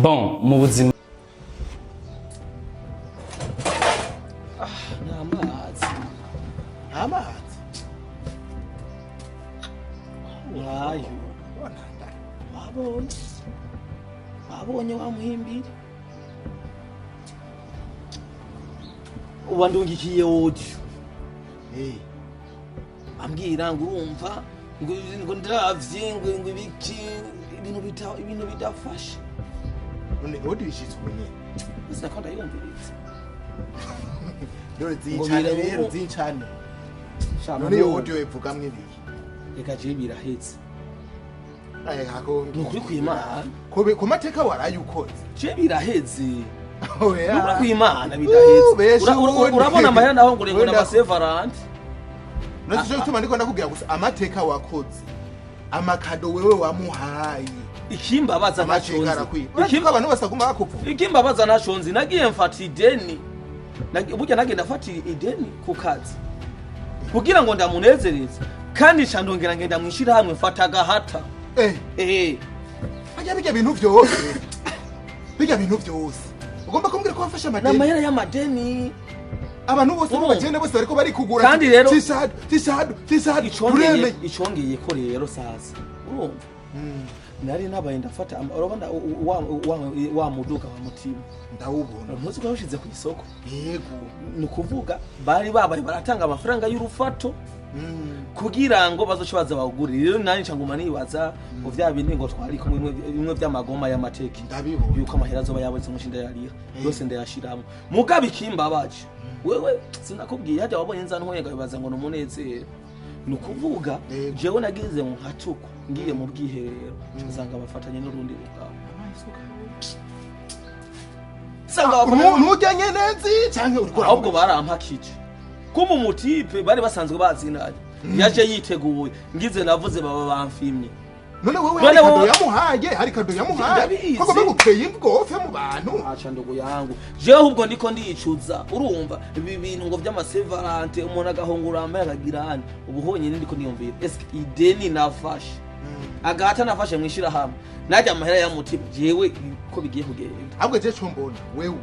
Bon, mu buzima N'amazi. Amazi. Urayo wabonye, wabonye wa muhimbiri wandungikiye audio. Ambwira ngo urumva ngo ndravye ngo ibiki, ibintu bita ibintu bidafashe. None audio ishitse umenye? Sinako ndayumviriza. Dore Ngo zincane rero, zincane. None iyo audio ivugamwo ibiki? Reka je birahetse. Aye, hako. Ni ukuri kw'Imana. Kobe ku mateka warayukoze. Je biraheze. Oya. Ni ukuri kw'Imana bidaheze. Besha ubundi. Urabona amahera naho ngo Wenda- na Saint-Valentin. None cyo gituma ndiko ndakubwira gusa amateka wakoze. Amakado wewe wamuhaye. Ikimbabaza Amateka ntacyo nzi. arakwiye. Uretse ko abantu bose baguma bakuvuga. Ikimbabaza ntacyo nzi, nagiye mfata ideni. Burya nagiye ndafata ideni ku kazi kugira ngo ndamunezereze, kandi nca ndongera ngenda mw'ishirahamwe mfata agahata. Harya bijya bintu vyose. Bijya bintu vyose. Ugomba kumbwira ko wafashe amadeni. N'amahera y'amadeni. Abantu bose Urumva? b'abakene bose bariko barikugura. Kandi rero- Tisadu, tisadu, tisadu. Turemeye. Icongeye ko rero sasa. Urumva? Nari nabaye ndafata urabona wa muduga wa mutima. Ndawubona. Ntuzi ko yawushize ku isoko. Yego. Ni ukuvuga bari babaye baratanga amafaranga y'urufato kugira ngo bazoce baza bawugurire. Rero nani nca nguma nibaza ngo vya bindi ngo twari kumwe bimwe vy'amagoma y'amateke. Ndabibona. Yuko amahera azoba yabonetse ngo ndayariha. Yose ndayashiramwo. Mugabe ikimbabaje. Wewe sinakubwiye hajya wabonye nza ntwenga bibaza ngo numunezero. Ni ukuvuga jewe nagize ngo nkatuko ngiye mu bwiherero nsanga bafatanye n'urundi rugabo. Sanga bafatanye Ntujya nyene nzi canke uriko ahubwo barampakije. Kuma umutipe bari basanzwe bazinanye. Yaje yiteguye ngize navuze baba bamfimye. None wewe None hari kado wowe- yamuhaye, hari kado yamuhaye. Ndabizi. Koko baguteye imgofe mu bantu. Aca ndugu yangu. Jewe ahubwo ndiko ndicuza. Urumva ibi bintu ngo vy'amasevarante umuntu agahongura ambaye akagira hano. Ubu honyine ndiko niyumvira. Eske ideni nafashe. Agahata nafashe mwishirahamwe. Najya amahera ya mutima jewe ko bigiye kugenda. Ahubwo je co mbona wewe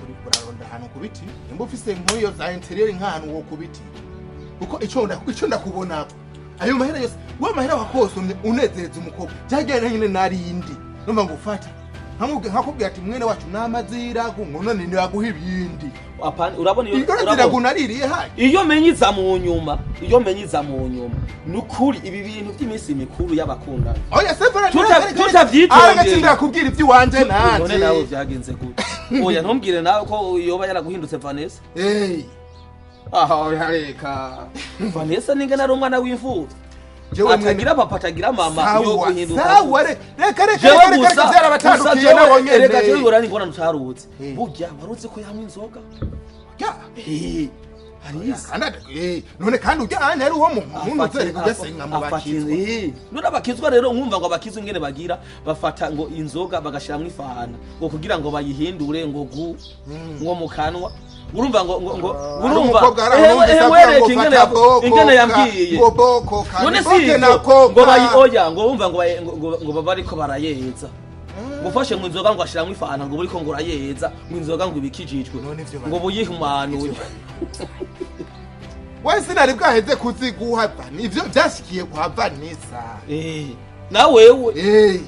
uri uraronda ahantu ku biti, nimba ufise nk'iyo za interior nk'ahantu wo ku biti. Kuko ico ndakubona ayo mahera yose, wa mahera wakosomye unezereza umukobwa. Byagenda nyine narindi. Numva ngo ufata. Nkakubwira ati mwene wacu namazira ngo none ni yaguha ibindi. Apana, urabona iyo Iyo ziragunaririye hayi. Iyo menyiza mu nyuma, iyo menyiza mu nyuma. Nukuri ibi bintu by'iminsi mikuru y'abakundana. Oya Severance, Tutavyitondeye. Aragatsindira kubwira iby'iwanje nanje. None nawe byagenze gute? Oya ntumbwire nawe ko yoba yaraguhindutse Vanessa. Aha oya reka. Vanessa ninga nari umwana w'imfuvyi. Jewe mwene- Atagira papa atagira mama Sawa, yo guhinduka. sawa, reka, reka, Jewe reka, reka, gusa- reka, byarabatandukiye gusa jewe- nabo nyene. Reka jewe urani ngona nutaruhutse. Burya waruzi ko yanywa inzoga? Ya. Harisi. Kandi none kandi ujya ahandi hari uwo muntu uzereka ugasenga mu bakizwa. None abakizwa rero nkumva ngo abakizwa ingene bagira bafata ngo inzoga bagashiramwo ifana ngo kugira ngo bayihindure ngo gu ngo mu kanwa. Urumva ngo ngo ngo Ari urumva umukobwa ari aho numvise avuga wereka ngo ingene fata boko ingene ka, yambwiye. ngo boko ka, None ni si boke ivyo, na koka. ngo bayi oya ngo urumva ngo bayi- ngo ngo ngo baba ariko barayeza. Gufashe ngo inzoga ngo ashiramwo ifana ngo buriko ngo urayeza ngo inzoga ngo ibikijijwe ngo buyihumanuye. Wewe sinari bwaheze kuziguha Vanessa. Ivyo byashikiye kwa Vanessa. Na wewe.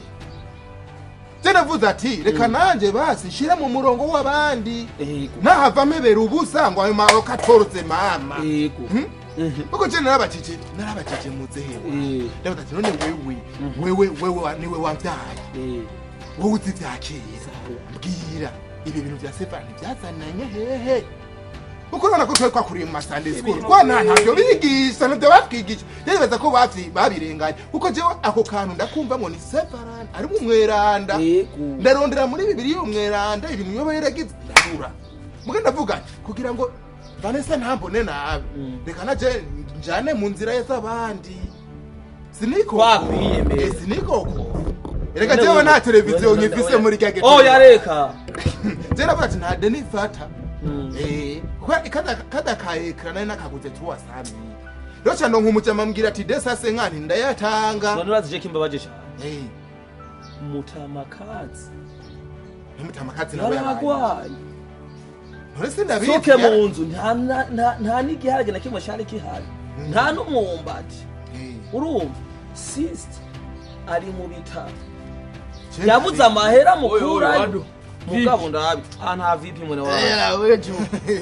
Je navuze ati reka nanje basi nshire mu murongo w'abandi. Nahava mpebera ubusa ngo ayo maroka atorotse mama. Kuko je narabakije muzehe. Ndavuze ati none wewe, wewe, wewe niwe wamvyaye. Wowe uzi vya kera. Mbwira ibi bintu vya Severance byazananye hehe? Kuko urabona ko twari twakuriye mu Sunday school. Kwa ntabyo bigisha, ntabyo batwigisha. Ndibaza ko babirenganye. Kuko jewe ako kantu ndakumva ngo ni Severance, ari umweranda. Ndarondera muri Bibiliya umweranda ibintu yoba yaragize ndabura. Muga ndavuga nti, kugira ngo Vanessa ntambone nabi. Reka naje njane mu nzira y'abandi. Siniko. Wakwiyemera. Siniko. Reka jewe nta televiziyo nkifise muri rya ghetto. Oya reka. Je navuga ati nta deni mfata. Kuko kada ka ekra nari nakaguze tuwasami. Rero cyane nkumujama mbwira ati desa se nkani ndayatanga. None urazi je kimbabaje cyane. Mutamakazi. Numutamakazi nawe yabaye. Yaragwaye. None sindabizi. Soke mu nzu nta n'igiharage na kimwe cari gihari, nta n'umwumbati. Urumva sister ari mu bitaro, yabuze amahera mukurayo. Oyo, Mugabo ndabi, ah, nta vipi mwene wawe. Era wejo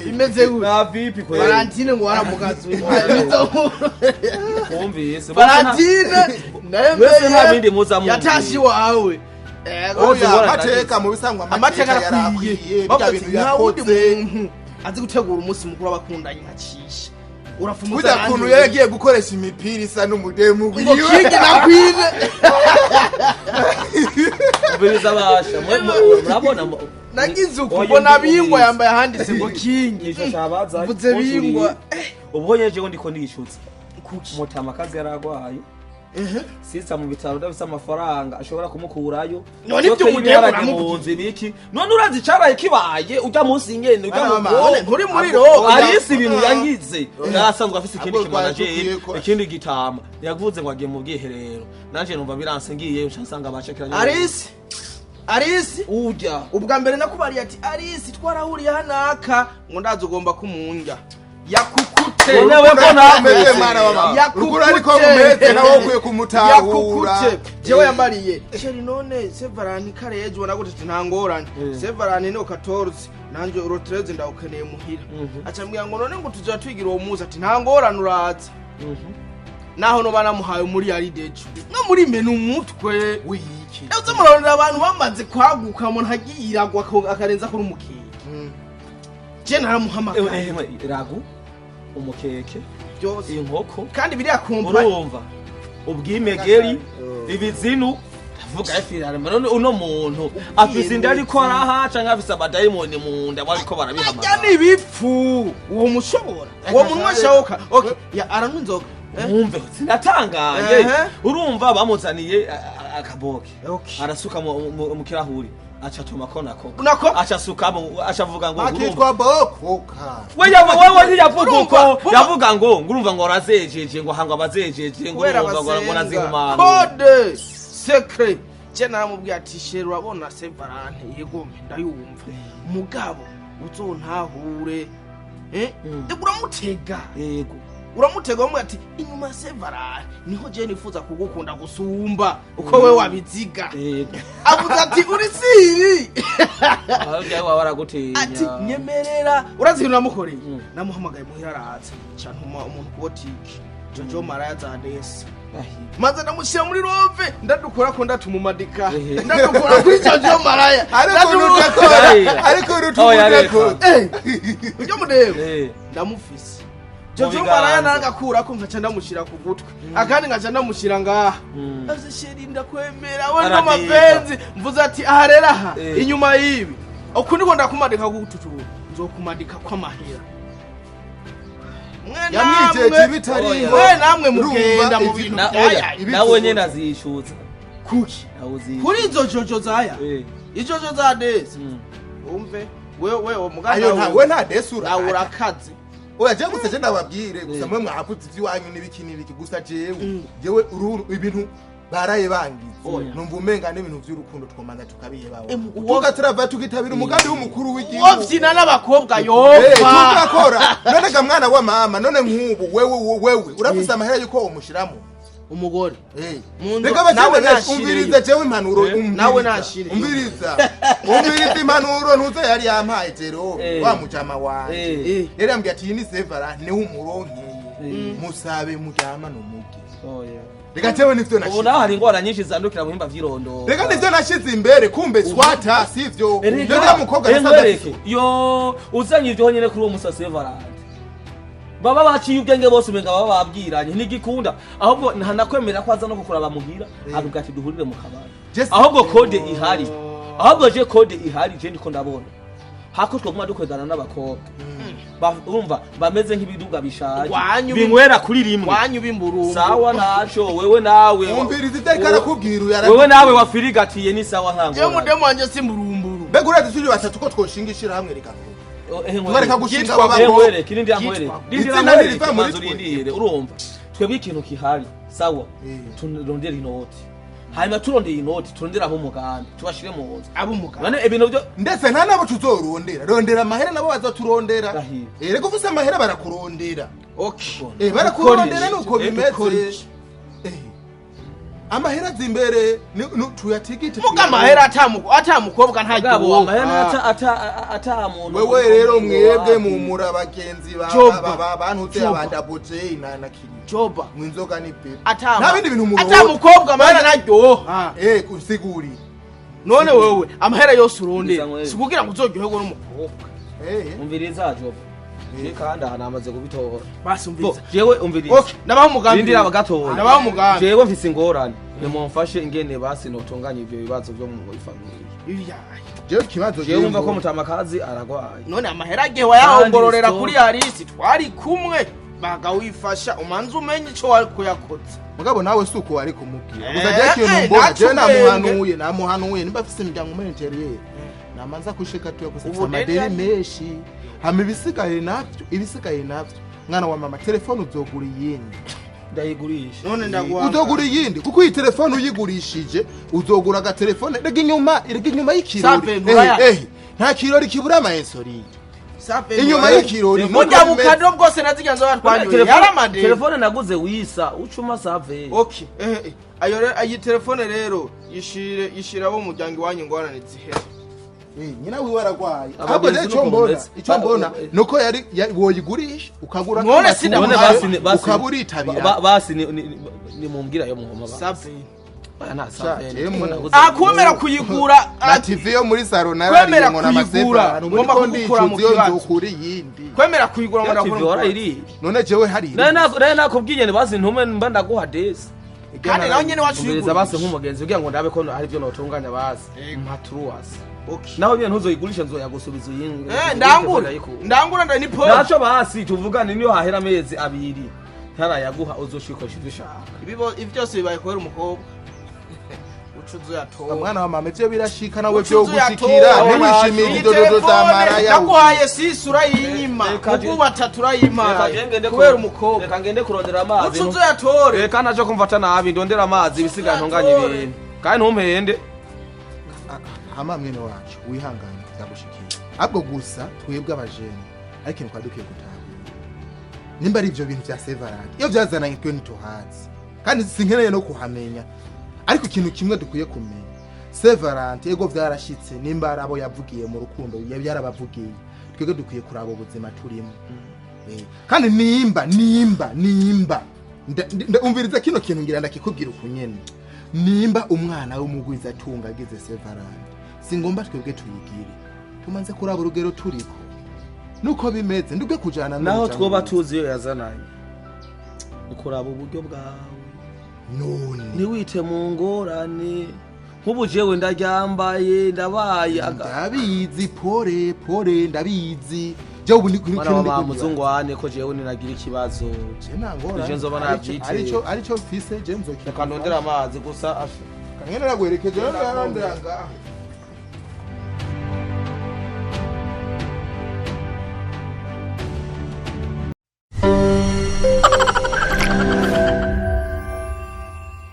imeze gute? Nta vipi kweli. Valentine ngo waramugazi. Wumvise? Valentine naye. Mwese nta bindi muza mumvira. Yatashe iwawe. Ego. Oya, Ngorane. amateka mu bisangwa. Amateka arakwiye. Yarakwiye. Bavuga Bya ati, bintu nta wundi yakoze. muntu azi gutegura umunsi mukuru w'abakundanye nka Cisha. Urafumuza. Burya kuntu yagiye gukoresha imipira isa n'umudemu ngo wiwe. King na Queen. Umviriza basha, murabona Nagize uku Oya, mbona ndumviriza. Bingwa yambaye ahanditse ngo King. Nico cabaza. Mvuze Bingwa. Ubwo nyeje ndiko ndishutse. Kuki? Mutamakazi yaragwaye, sisa mu bitaro udafise amafaranga ashobora kumukurayo. None ibyo Soke umudemu y'ibiharage uramubwira? mu nzu ibiki? None urazi caraye kibaye ujya munsi nyene ujya mu Mama, None nturi muri ro. Arisi ibintu yangize yarasanzwe afise ikindi Ahubwo twari kimanajeri, dukwiye ko- ikindi gitama yavuze ngo agiye mu bwiherero, nanje numva biranse, ngiyeyo nca nsanga bacakiranye. Arisi, Arisi. Urya. Ubwa mbere nakubariye ati Arisi twarahuriye hanaka ngo ndazi ugomba kumundya yakukute. None we ko Umeze mwana wa mama. Yakukute. Urukuru ariko rumeze, nawe ukwiye kumutahura. Yakukute. Jewe yambariye chéri, none Saint-Valentin kareje ubona gute? Ati nta ngorane, Saint-Valentin ni 14, nanje le 13 ndawukeneye muhira. Aca ambwira ngo none ngo tuzoba twigira uwo munsi, ati nta ngorane uraza. Naho noba namuhaye muri yaridejo no muri mena umutwe. Wiki. Uza murabonera abantu bamaze kwaguka, umuntu agiragwa akarenza kuri umukeke. Je naramuhamagaye. Ragu, umukeke, Byose. inkoko. Kandi biriya kumpa. Urumva ubwimegeri, ibizinu, ndavuga ifi none uno muntu afise inda ariko araha canke afise abadayimoni mu nda bariko Ajya. barabihamagara? Ni ibipfu uwo mushobora uwo munwa shawoka, okay, ya aranywa inzoga. Eh? Mwumve, sinatangaye. Ehe. Urumva bamuzaniye akaboke, Okay. arasuka mu kirahuri, aca atuma ko nako Nako? aca asukamo, aca avuga ngo urumva Akitwa bokoka. We wewe ntiyavuga Urumva, uko. urumva. Yavuga ngo urumva ngo arazejeje, ngo hangwa abazejeje, ngo Kubera urumva ngo basenga arazihumana. Code secret. Je naramubwiye ati chéri, urabona Saint-Valentin, yego ndayumva, mugabo uzontahure, eh. Uramutega. Yego. Uramutega wamubwira ati inyuma ya Saint-Valentin niho je nifuza kugukunda gusumba uko we wabiziga. Yego. Avuze ati uri siri. Aho waba waragutinya. Ati nyemerera, urazi ibintu namukoreye? Namuhamagaye muhira araza, ca ntuma umuntu ku botike Jojo Maraya za Desi, maze ndamushyira muri rove, ndadukora ko ndatumumadika, ndadukora kuri Jojo Maraya. Ariko urutakora. Oya. Ariko Oya, reka. urutukura. Eh, ujya mureba. Ndamufise Mu Jojo biganza. Maraya, naragakurako nkaca ndamushyira ku gutwi, akandi nkaca ndamushyira ngaha. Aze chéri, ndakwemera we ndo Aradika. mapenzi. Mvuze ati aha rero aha, inyuma y'ibi uku niko ndakumadika kugututu, nzokumadika kw'amahera mwe. Yamwijeje Namwe ibitariho. mwe namwe mugenda mu Urumva bintu Na byaya. oya, Ibivugo. nawe nyene azishuza. Kuki? Nawe uzishuza. Kuri izo jojo zaya, ijojo za Desi. Umve wewe umuganda. Ayo nta we nta desura. Nawe urakaze. Oya, je gusa je ndababwire gusa, mwe mwavuze ivy'iwanyu n'ibiki n'ibiki, gusa jewe ibintu baraye bangize, Oya. numva umenga n'ibintu vy'urukundo twomanza tukabihebaho, Uwo- turava tukitabira umugambi w'umukuru w'igihugu. Wovyina n'abakobwa Eh, yopfa. tugakora. None ga mwana wa mama, none nk'ubu wewe urafise amahera yuko womushiramo Umugore Eh. Mu nzu- Reka nawe abakene benshi nashireyo. umviriza jewe impanuro, umviriza. Nawe nashireyo. Umviriza impanuro ntuze yari yampaye Jerome, wa mujama wanje. Yari yambwiye ati iyi ni Saint-Valentin niwe umuronkeye, musabe muryamane umuge. Oya. Reka jewe nivyo Ubu nashize. naho hari ingwara nyinshi zandukira mu bihimba vy'irondoro. Reka nivyo nashize imbere, kumbe swata sivyo. Erega, Reka mukobwa nasanze nkwereke, yo uzanye ivyo nyene kuri uwo musasi Saint-Valentin, baba baciye ubwenge bose, umenga baba babwiranye ntigikunda, ahubwo ntanakwemera ko aza no kukuraba muhira, avuga ati duhurire mu kabari. Ahubwo code ihari, ahubwo je code ihari, je ndiko ndabona hako twoguma dukwegana n'abakobwa urumva bameze nk'ibiduga bishaje binywera kuri rimwe. Wanyu b'imburungu. Sawa, naco wewe nawe. Umviriza ivyo ariko arakubwira uyu Wewe nawe wafirigatiye ni sawa, nta Jewe ngorane. mudemu wanje si mburumburu. Mbega urazi turi batatu ko twoshinga ishirahamwe rigakura, tukareka gushinga Ryitwa- abo bakobwa? Nkwereke irindi, nkwereke. Ryitwa- Rindira. Izina Nkwereke, ntiriva muri manza twe. urindire. Urumva twebwe ikintu kihari, sawa, Eh. turondere inoti. Hanyuma turondeye inoti, turondere abo umugambi, tubashire mu nzu. Abo umugambi. None ibintu byo Ndetse nta nabo tuzorondera, rondera amahera nabo bazoturondera. Rahira. Reka, ufise amahera barakurondera. Okay. Barakurondera, nuko Dukora bimeze. iki? Amahera aza imbere, tuyatigite. Muga amahera atamukobwa Mugabo ntaryoha. amahera ata muntu. Wewe rero mwebwe mumura bagenzi Joba. bantuze Joba. abandabuje na kiri Joba. mwinzoga ni pepe. Atama. Nta bindi bintu murota. Atamukobwa amahera ntaryoha. Usiguri. None wewe amahera yose urondera Umviriza. si kugira ngo uzoryoherwe n'umukobwa? Umviriza, Joba. Je kandi aha namaze kubitora. Basi Bo, umviriza. jewe umviriza. Okay, ndabaha umugambi. Rindira gatoya. Ndabaha umugambi. Jewe mfise ingorane, nimumfashe ingene basi notunganya ivyo bibazo vyo mu famille. Ibiyaye. Jewe ikibazo Jewe wumva ko mutamakazi aragwaye. None amahera agiye wayahongororera Kandi kuri Arisi twari kumwe bagawifasha, umanze umenye ico wari kuyakoza. Mugabo nawe si uko wari kumubwira gusa. Eh, Je ikintu mbona, naca jewe ubwenge. namuhanuye nimba afise imiryango muri interieur, namanza kushika tuya gusa afise Ubu deni amadeni menshi, hama ibisigaye navyo mwana wa mama, telefone uzogura iyindi. Ndayigurisha. None ndaguha. Uzogura iyindi, kuko iyi telefone uyigurishije uzogura agatelefone. Rega inyuma y'ikirori Sape, nturaya. Nta kirori kibura amainsolite. Sape, Inyuma nturaya. y'ikirori Burya nuko bimeze. bukado bwose nazirya nzoga twanyoye yari amadeni. Telefone naguze wisa ucuma save. Okay, ayo rero, iyi telefone rero yishire abo mu muryango iwanyu, ingorane zihere. Nyina wiwe aragwaye. Abagenzi Ahubwo rero icyo nuko mbona, bimeze. icyo mbona nuko yari woyigurisha ukagura None akamatungo, sindamuhaye. None basi ukaba uritabira. Basi ni mumbwira yo muhoma basi. Sape. Oya, nta save. Jemu. Akwemera kuyigura. Na TV yo muri saro Kwemera narariye ngo kuyigura, n'amasezerano ngomba ngomba kugukura mu ndicuza iyo kibazo. nzokura iyindi. Kwemera kuyigura ngo Ya TV ndakura. warayiriye. None jewe hari Nawe nakubwiye ni basi ntume mba ndaguha desi. Kandi nawe nyene wacu Umviriza basi uyigurisha. nk'umugenzi, kugira ngo ndabe ko hari ibyo notunganya, basi mpa truwasi. Okay. Naho nyene ntuzoyigurisha, nzoyagusubiza uyinge. Ndangura ndangura nda ni po. Naco basi tuvugane, niyo hahera amezi 2 ntarayaguha, uzoshikoresha ivyo ushaka. Ibi byose bibaye kubera umukobwa uca uzoyatora. Mwana wa mama, ivyo birashika nawe Uca vyo gushikira. uzoyatora. Ntiwishimire Iyi idododo za telefone maraya. naguhaye sisi urayinyima. Reka Ubwo batatu urayimpaye kubera umukobwa. Reka ngende kurondera amazi. Uca uzoyatore. Reka naco kumfata nabi, ndondera amazi, ibisigaye ntunganye ibintu, kandi ntumpende. Hama mwene wacu, wihangane, byagushikira. Ahubwo gusa twebwe abajene ariko ikintu twari dukwiye gutahura, nimba ari ivyo bintu vya Saint Valentin, iyo vyazananye twe ntituhazi kandi sinkeneye no kuhamenya. Ariko ikintu kimwe dukwiye kumenya, Saint Valentin ego vyarashitse, nimba ari abo yavugiye mu rukundo yarabavugiye, twebwe dukwiye kuraba ubuzima turimo. Kandi nimba umviriza kino kintu ngira ndakikubwira ukunyene, nimba umwana w'umugwizatunga agize Saint Valentin, si ngomba twebwe tuyigire, tumanze kuraba urugero turiko nuko bimeze, ndubwe kujana Naho n'uruja twoba n'uruza. tuzi iyo yazananye, ukuraba uburyo bwawe. None Ntiwite mu ngorane, nk'ubu jewe ndaryambaye ndabaye Ndabizi, pore pore, ndabizi. Jewe ubu ni Mwana wa mama, muzungwane ko jewe ninagira ikibazo. Je nta ngorane. Ije nzoba navyiteye. Arico mfise je nzokira. Reka ndondere amazi gusa Kangene naguherekeje rero, yarandira ngaho.